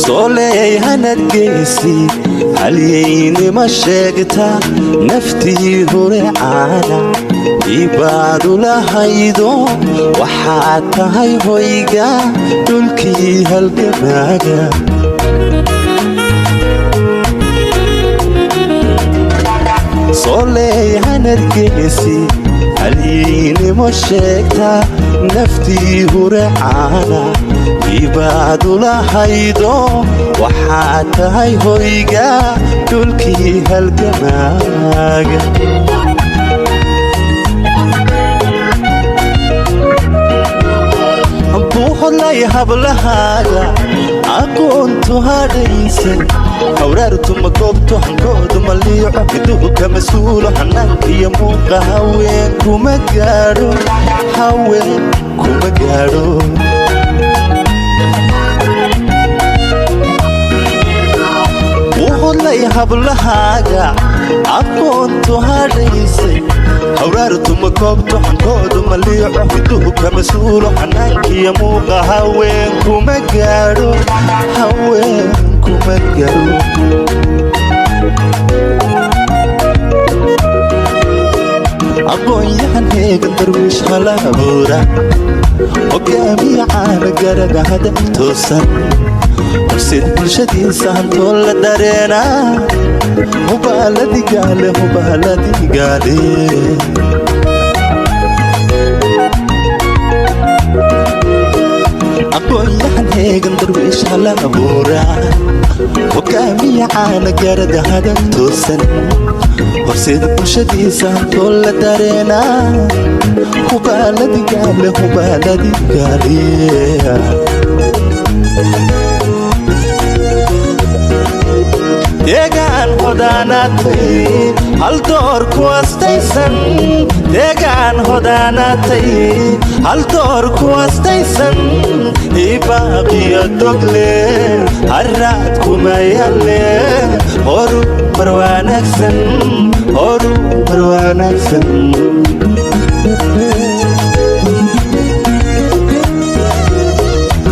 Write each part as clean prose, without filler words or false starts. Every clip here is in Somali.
Sooley hanadgeysi, halyeynima sheegta, naftii hore caana ibaadu lahaydo. Waxaad tahay hoyga dhulkii halgamaaga. Sooley hanadgeysi, halyeynimo sheegta, naftii hure caana ibaadu lahaydo. Waxaad tahay hoyga dhulkii halgamaaga. Buuhodlay hablahaaga aqoontu hadhaysay, hawraartu ma goobto, hankoodu ma liico, hiduhu kama suulo, xanaanka iyo muuqa haween kuma gaadho, haween kuma gaadho. Buuhodlay hablahaaga aqoontu hadhaysay, hawraartu ma koobto, xankoodu ma liico, hiduhu kama suulo, xanaankiyo muuqa haween kuma gaadho, haween kuma gaadho. Aqoon-yahan heegan, darwiish hala abuura, hogaamiya caana garada hadal toosan, horseed bulshadiisa hantoo la dareenaa, hubaaladigaale, hubaaladigaale. Aqoon-yahan heegan, darwiish hala abuura, hogaamiya caana garada hadal toosan, horseed bulshadiisa hantoo la dareenaa, hubaaladigaale, hubaaladigaale. Deegaan hodaanaatay, hal door ku astaysan, deegaan hodaanaatay, hal door ku astaysan, ibaaqiyo dogle haraad kuma yalle, horumar wanaagsan, horumar wanaagsan.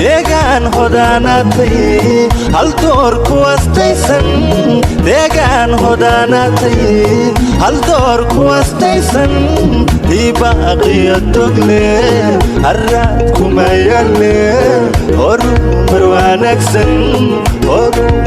Deegaan hodaanaatay, hal door ku astaysan, deegaan hodaanaatay, hal door ku astaysan, ibaaqiyo dogle haraad kuma yalle, horumar wanaagsan, horumar.